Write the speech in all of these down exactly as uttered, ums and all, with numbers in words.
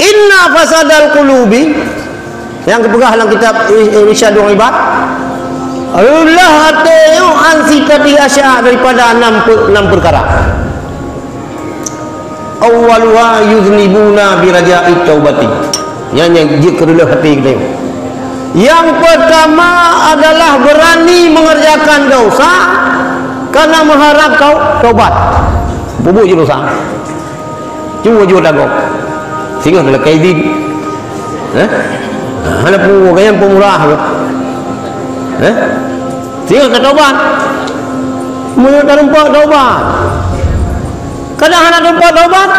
Inna fasadal qulubi, nyang geupeugah lam kitab I-, Irsyadul Ibad, reuloh até nyoe an sittati asya', daripada enam pe-, enam peukara. Awwaluha yudznibuna biraja'it taubati. Nyan nyang jeuet keu reuloh até geutanyoe. Nyang peutama adalah beurani meungeurjakan desya kareuna meuharab tau-, taubat. Peubuet jih desya. Cuba jeuet tagob. Singoh talakée idhin. Eh? Hana peue, gaya peumurah tu. Eh? Singoh tataubat. Meunyoe tarumpok taubat. Kadang hana tumpok taubat.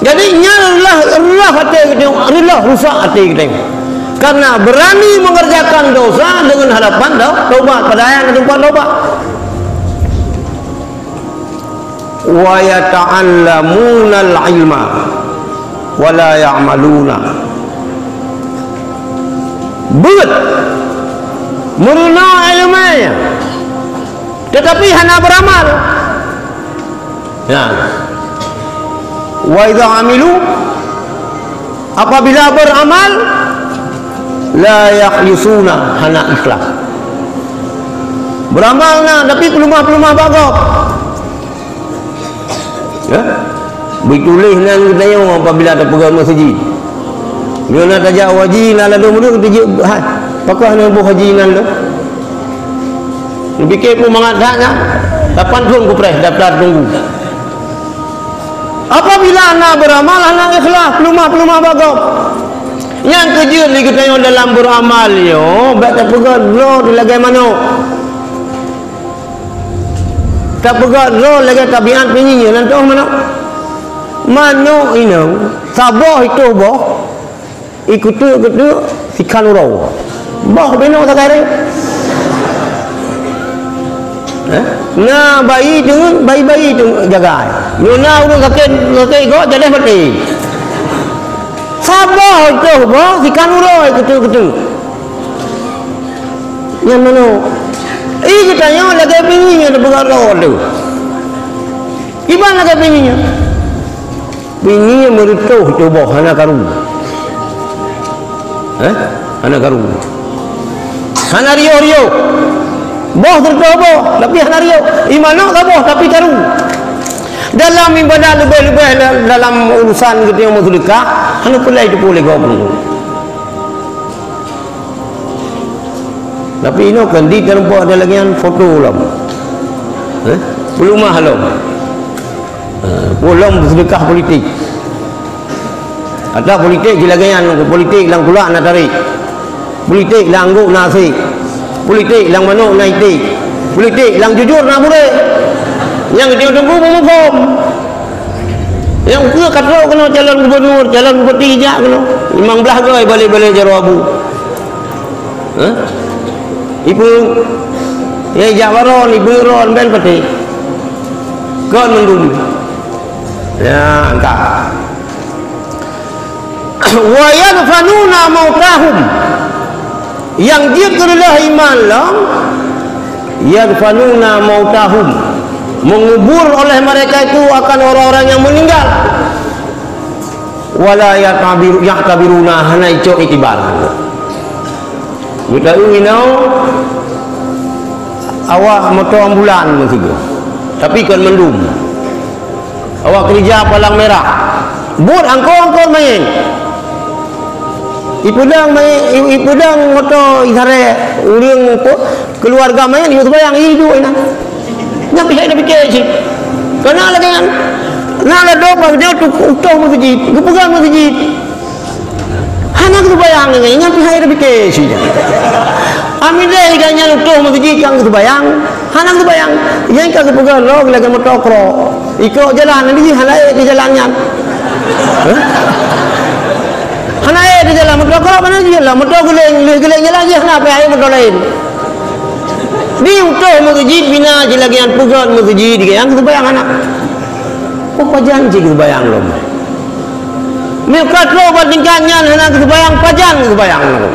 Jadi, nyan reuloh, reuloh até geutanyoe, reuloh rusak até geutanyoe. Karena berani mengerjakan dosa dengan harapan tau-, taubat, padahal hana tumpok taubat. Wa yata'allamunal ilma wa la ya'maluna. Beuet, meurunoe iéleumé, teutapi hana beuramal. Nyan. Wa idza amilu, apabila beuramal, la yakhlisuna, hana ikhlas. Beuramal na, tapi peuleumah-peuleumah bak gob. Ya? Beutuléh nan geutanyoe apabila tapeugah meuseujid. Meunyoe na tajak haji, na ladôm ureueng tajak, hai, pakon hana boh haji nan lom? Neupike peue mangat that nyan? Lapan thon kupreh daftar tunggu. Apabila na beuramal hana ikhlas, peuleumah-peuleumah bak gob. Nyang keujeuet lé geutanyoe dalam beuramal nyoe, bèk tapeugah droe lagèe manok. Tapeugah droe lagèe tabiat pinyinyi, nan toh manok. Manok inong, saboh itôh boh, ikeuteuk-keuteuk, sikhan uroe. Boh binoe sagai ré. Eh? Na bayi teungeut, bayi-bayi teungeut jagai. Nyoe na ureueng sakét, sakét gob, jadeh maté. Saboh itôh boh, sikhan uroe, ikeuteuk-keuteuk. Nyan manok. Ih, geutanyoe lagèe pinyinyi nyang tapeugah droe teuh. Kiban lagèe pinyinyi nyan. Pinyinyi meureutoh tuboh hana karu. Hah? Hana karu. Hana riôh-riôh. Boh seureutoh boh, tapi hana riôh. Ih, manok saboh, tapi karu. Dalam ibadat leubeh-leubeh da-, dalam urusan geutanyoe meuseudeukah, hana peureulèe teupeu lé gob. Tapi inoe kan di tarumpok ada lagèe nyan foto lom. Eh? Peuleumah lom. Ha, peue lom seudeukah politik. Ata politik jih lagèe nyan, politik lam kulak na tarek. Politik lam anggôk na asèk. Politik lam manok na iték. Politik lam jujur na burék. Nyang geutanyoe tunggu meumuphom. Nyang ukeue ka trok keunoe calon gubernur, calon bupati jak keunoe. Limong blaih goe balè-balè jaroe abu. Hah? Ipeue? Ya, jak baron, ipeue ron, ben patéh. Kon mandum. Ya, angka. Wa yadfanuna mautahum. Nyang jeuet keu reuloh iman lom, yadfanuna mautahum. Mengubur oleh mereka itu akan orang-orang yang meninggal. Wala ya'tabiru-, ya'tabiruna, hana icok iktibar. Geutanyoe inoe awak moto ambulan meusigoe, tapi kon mandum. Awak keurija palang merah. Buet angkot-angkot manyét. Ipeudong manyét, i-, ipeudong moto isaré ureueng po-, keuluwarga manyét, yue seumayang, iduek inan. Nyan pih hai tapike cit. Kana lagèe nyan. Na ladôm bak nyoe tu-, utôh meuseujid, geupeugah meuseujid. Hana geuseumayang lagèe nyan, nyan pih hai tapike cit. Amideh ikan nyan utôh meuseujid kan geuseumayang. Hana geuseumayang. Nyan ka geupeugah lom lagèe motokro. Ikok jalan, nanti hana ék di jalan nyan. Hah? Hana ék di jalan motokro, mana jih lah, moto geuléng, lheueh geuléng jalan jih hana payah ék moto laén. Di utôh meuseujid bina jih lagèe nyan, peugöt meuseujid, nyang geuseumayang hana. Oh, pajan jih geuseumayang lom. Meunyoe ka trôk bak tingkat nyan hana geuseumayang, pajan geuseumayang lom.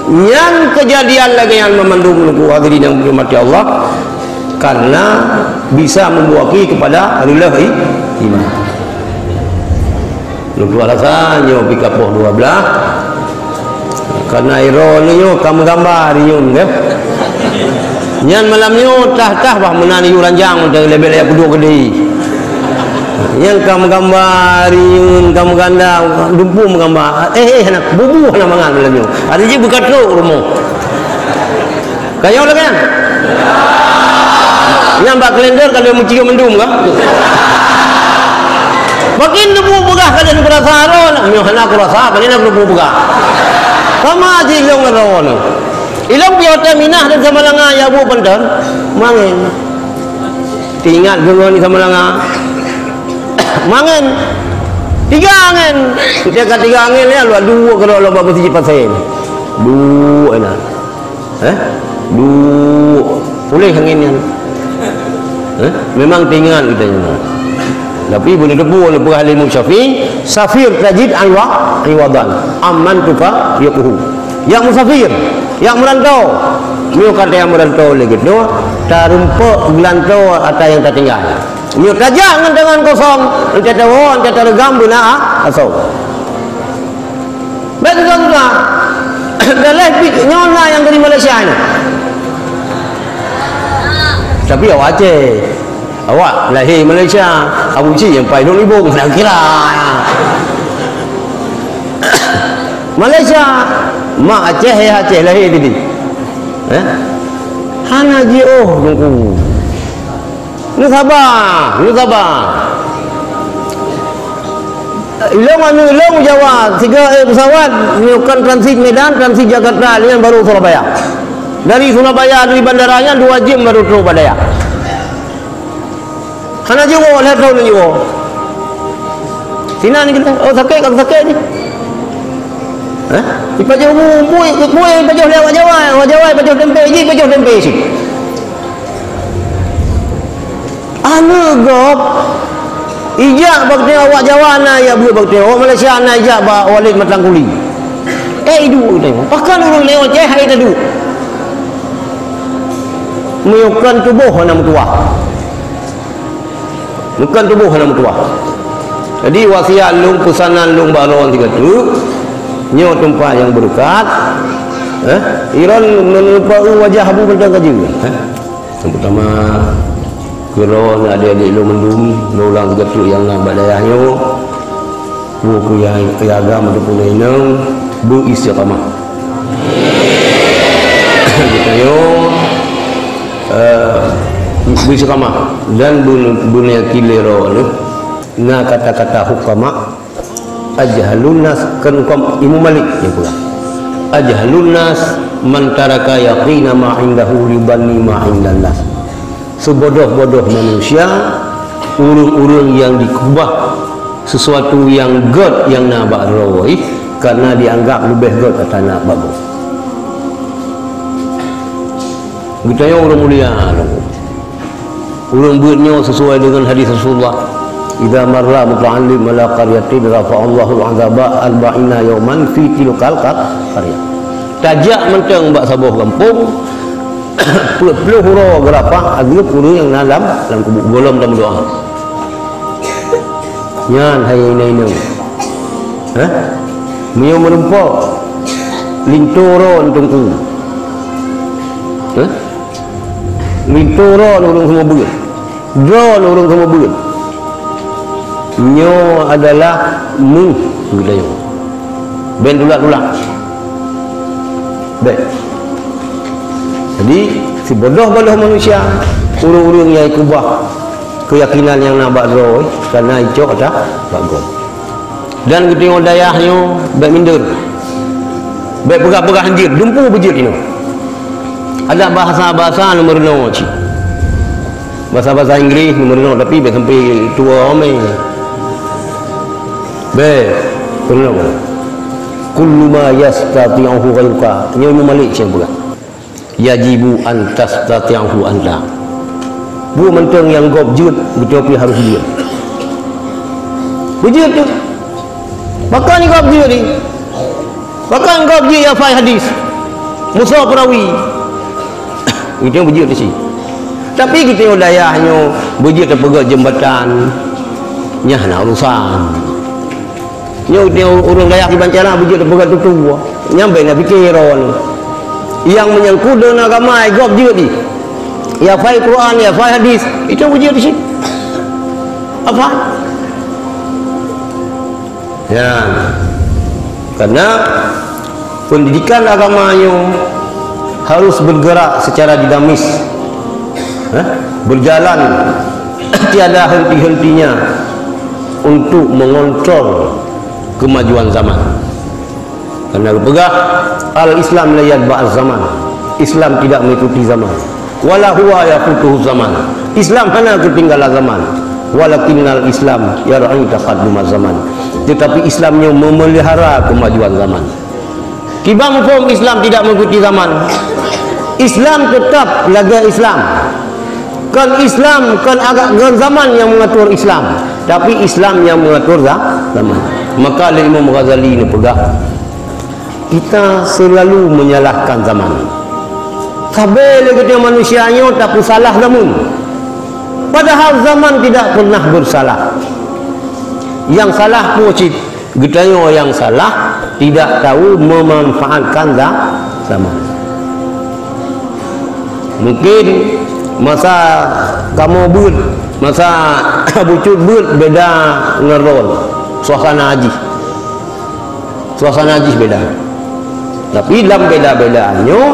Nyan keujadian lagèe nyan meumandum, Teungku, hadirin nyang dirahmati Allah. Karena bisa membawa kepada reuloh i-, iman. Lôn peue rasa nyoe pih ka poh dua belas. Karena droeneuh nyoe ka meugamba di nyoe, kan? Nyan malam nyoe tah-tah bah meunan yue ranjang mantong leubeh-leubeh peuduek keudeh. Nyan ka meugamba di nyoe, ka meuganda, dumpeue meugamba. Eh, eh, hana, bubu hana mangat malam nyoe. Hari jih beukatrok rumoh. Ka nyoe lagèe nyan? Nyan bak kalender ka lheueh meucium mandum ka? Pakon neupeupeugah ka lheueh neupeu rasa droe, nyoe hana kurasa, pakon neupeupeugah? Sama jih ilong ngon droeneuh. Ilong pih watèe minah dan Samalanga ya bu panton. Mangen. Teuingat geungon di Samalanga. Mangen. Tiga angén. Ketika tiga angén ya, luar dua kalau lomba bersih pasien. Dua enak. Eh? Duek. Puléh angén nyan. Eh? Memang teuingat geutanyoe. Tapi beuneuteupeu oleh peugah lé Imam Syafi'i, "Safir tajid iwa-, iwadan, amman tufa yaquhu." Jak musafir, jak meurantau. Meunyoe ka tajak meurantau lé geutanyoe, tarumpok geulantoe ata nyang tatinggai. Meunyoe tajak ngon tangan kosong, entah tawoe, entah tareugam beuna asoe. Bèk susah-susah. Daleh pih nyoe na nyang dari Malaysia nyoe. Tapi awak Aceh. Awak lahé Malaysia. Abu Cik nyang pai lôn ibong, nak kira. Malaysia. Mak Aceh, ayah Aceh, lahé di sini. Eh? Hana jiôh, Teungku. Neusaba, neusaba. Ilong anu ilong Jawa, tiga, eh, pesawat, nyoe kan transit Medan, transit Jakarta, nyan baru Surabaya. Dari Surabaya, dari bandara nyan dua jam baru trôk bak dayah. Hana jiwoe, lhèe thôn jiwoe. Sinan ni kita, oh, sakét, kan sakét ni. Hah? Ipajoh bu, bu, bu, ipajoh lé awak Jawa, awak Jawa ipajoh tempe, ji ipajoh tempe sih. Aneuk gob, ijak bak tengok awak Jawa na ijak beuet bak tengok, awak Malaysia na ijak bak Walid Matang Kuli. Eh, iduek tengok. Pakon ureueng lewat jeh hai tadu. Meunyoe kon tuboh hana meutuwah. Meunyoe kon tuboh hana meutuwah. Jadi, wasiat lôn, peusanan lôn bak droe sigoe teuk, nyoe teumpat nyang beureukat, eh, iron meuneupa wajah Abu Bintang Kajeue, eh. Nyang peutama, keu droeneuh adék-adék lôn mandum, lôn ulang sigoe teuk nyang na bak dayah nyoe, peue keu nyang, nyang agam ataupun nyang inong, beu istiqamah. Geutanyoe, eh, beu istiqamah dan beu-, beuneuk yakin lé droeneuh, na kata-kata hukama, Ajhalun nas, kan huköm Imam Malik nyang peugah. Ajhalun nas man taraka yaqina ma indahu li dhanni ma indan nas. Seubodoh-bodoh manusia, ureuëng-ureuëng nyang jikeubah sesuatu nyang gét nyang na bak droe, karena jianggab leubeh gét ata nyang na bak gob. Geutanyoe ureuëng mulia, ureuëng beuet nyoe sesuai dengan hadis Rasulullah, "Idza marra muta'allim ala qaryatin rafa'allahu 'adzaba arba'ina yauman fi tilkal qar-, qaryah." Tajak mantong bak saboh gampông, peuet ploh uroe geurafah azeub ureuëng nyang na lam, lam kubu, gohlom tameudoá. Nyan hai inong-inong. Hah? Meunyoe meurumpok, linto droe teungku. Hah? Linto droe ureuëng seumeubeuet. Droe ureuëng seumeubeuet. Nyoe adalah muh geutanyoe. Bèk tulak-tulak. Bèk. Jadi, sibodoh-bodoh manusia, ureuëng-ureuëng nyang jikeubah keuyakinan nyang na bak droe, karena jicok ata bak gob. Dan geutanyoe dayah nyoe bèk minder. Bèk peugah-peugah jeuet, dumpeue beujeuet inoe. Adak bahasa-bahasa nyang meurunoe cit. Bahasa-bahasa Inggris nyang meurunoe, tapi bèk sampai tuwoe mé. Bèk, meurunoe. Kullu ma yastati'uhu ghairuka. Nyoe Imam Malik nyang peugah. Yajibu an tastati'ahu anta. Peue mantong nyang gob jeuet, beutôi pih harôh jeuet. Beujeuet tu. Pakon gob jeuet ni? Pakon gob jeuet hafai hadis? Musa Perawi. Itu beujeuet di sini. Tapi geutanyoe dayah nyoe beujeuet tapeugöt jeumbatan, nyan hana urusan. Nyoe geutanyoe ureuëng dayah kiban cara beujeuet tapeugöt tutoe, nyan bèk na pike droeneuh. Nyang meunyangkut deungon agama, gob jeuet jih. Ya hafai Quran, ya hafai hadis, itu beujeuet di situ. Hafai. Ya. Karena pendidikan agama nyoe harus bergerak secara dinamis, eh, berjalan tiada henti-hentinya untuk mengontrol kemajuan zaman. Karena geupeugah, "Al-Islam la yatba'uz zaman." Islam tidak mengikuti zaman. "Wala huwa yafutuhu zaman." Islam hana ketinggalan zaman. "Walakinnal Islam yar'i taqaddumaz zaman." Tetapi Islam nyoe memelihara kemajuan zaman. Kiban muphom Islam tidak mengikuti zaman. Islam tetap lagèe Islam. Kon Islam, kon agak kon zaman nyang mengatur Islam, tapi Islam nyang mengatur za-, zaman. Maka lé Imam Ghazali neupeugah, kita selalu menyalahkan zaman. Sabe lé geutanyoe manusia nyoe tapeusalah zaman. Padahal zaman tidak pernah bersalah. Nyang salah peue cit? Geutanyoe nyang salah, tidak tahu memanfaatkan za-, zaman. Mungkin masa kamoe beuet, masa Abu Cut beuet beda ngon droe, suasana jih. Suasana jih beda. Tapi lam beda-beda nyoe,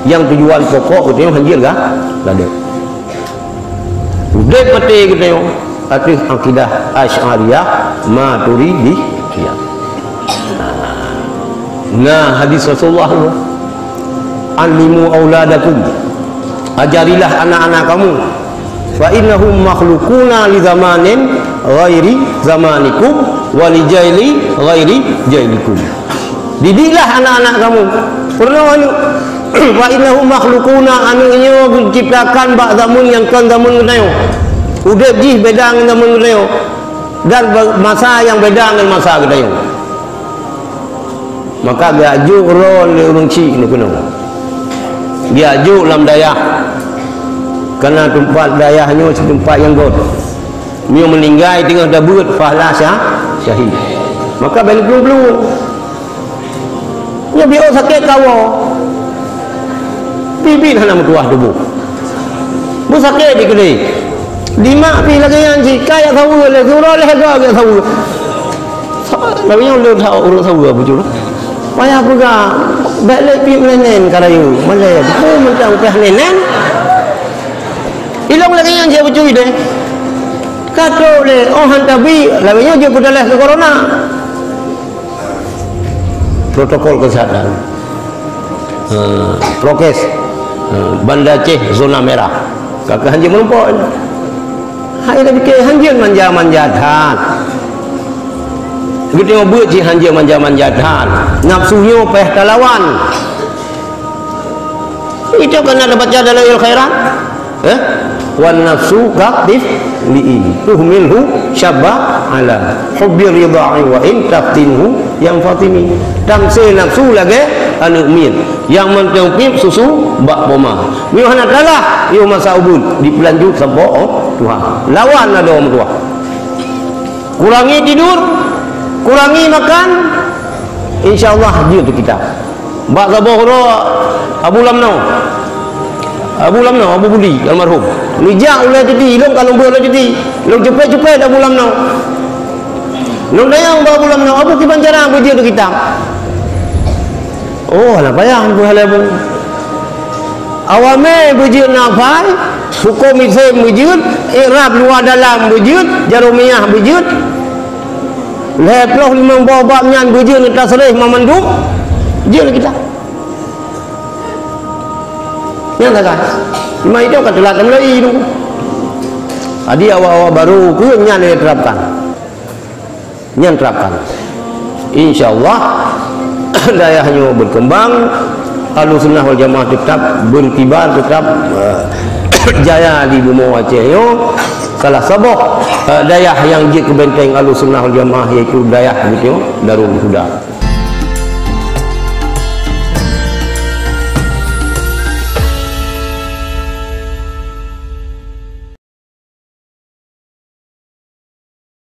nyang tujuan pokok geutanyoe hanjeuet ga-, gadôh. Udép maté geutanyoe ateueh akidah Asy'ariyah Maturidiyah. Nah, hadis Rasulullah tu, "Allimu auladakum," ajarilah anak-anak kamu, "fa innahum makhluquna li zamanin ghairi zamanikum wa li jaili ghairi jailikum." Didiklah anak-anak kamu. Peurunoe aneuk. "Fa innahum makhluquna," aneuk nyoe geuciptakan bak zaman nyang kon zaman geutanyoe. Udép jih beda ngon zaman geutanyoe. Dan ba-, masa nyang beda ngon masa geutanyoe. Maka geujok droe lé ureuëng chik nyoe keunoe. Geujok lam dayah. Karena teumpat dayah nyoe si teumpat nyang göt. Meunyoe meuninggai teungoh tabeuet, pahala sya-, syahid. Maka bèk neuplueng-plueng. Nyoe biôh sakét kawoe. Biet-biet hana meutuwah tuboh. Beusakét di keudè. Dimak pih lagèe nyan cit, ka jak saweue lé, siuroe lhèe goe jak saweue. Sa-, lagèe nyoe lôn that ureueng saweue bujur. Payah peugah, bèk lé piep lé nèn ka rayeuk. Malèe, peue mantong payah lé nèn. Ilôn lagèe nyan cit bujur idéh. Ka trôk lé, oh han tabi, lagèe nyoe jeuet peutalèh keu corona. Protokol kesehatan. Ha, prokes. Ha, Banda Aceh zona merah. Ka keuh hanjeuet meurumpok. Hai dah pikir hanjeuet manja-manja that. Geutanyoe beuet cit hanjeuet manja-manja that. Nafsu nyoe payah talawan. Itu kan ada baca Dalail Khairat. Eh? "Wan nafsu katif li'in, tuhmilhu syabba ala hubbi ridha'i wa in taftinhu yang fatimi." Tamsé nafsu lagèe aneuk miet, nyang mantong piep susu bak poma. Meunyoe hana talah, yoh masa ubit, dipeulanjut sampoe, oh, tuha. Lawan adoe meutuwah. Kurangi tidur, kurangi makan, insya Allah jeuet keu kita. Bak saboh uroe Abu Lamno. Abu Lamno, Abu Budi almarhum. Neujak ulèe cuti, ilôn ka lôn beuet ulèe cuti. Lôn cupet-cupet Abu Lamno. Lôn tanyong bak Abu Lamno, "Abu, kiban cara beujeuet keu kita?" "Oh, hana payah," peugah lé Abu. "Awamé beujeuet nafai, hukôm isém beujeuet, i'rab luwa dalam beujeuet, jarumiyah beujeuet." Lhèe ploh limong boh bab nyan beujeuet ngon tasrih mamandum, jeuet kita. Nyan sagai. Cuma itu ka teulat tamulai tu. Jadi awak-awak baru ke nyan dia terapkan. Nyan terapkan. Insya Allah dayah nyoe berkembang, Ahlussunnah wal Jamaah tetap berkibar, tetap, eh, jaya di bumoe Aceh nyoe. Salah saboh, eh, dayah nyang jeuet keu benteng Ahlussunnah wal Jamaah yaitu dayah geutanyoe Darul Huda.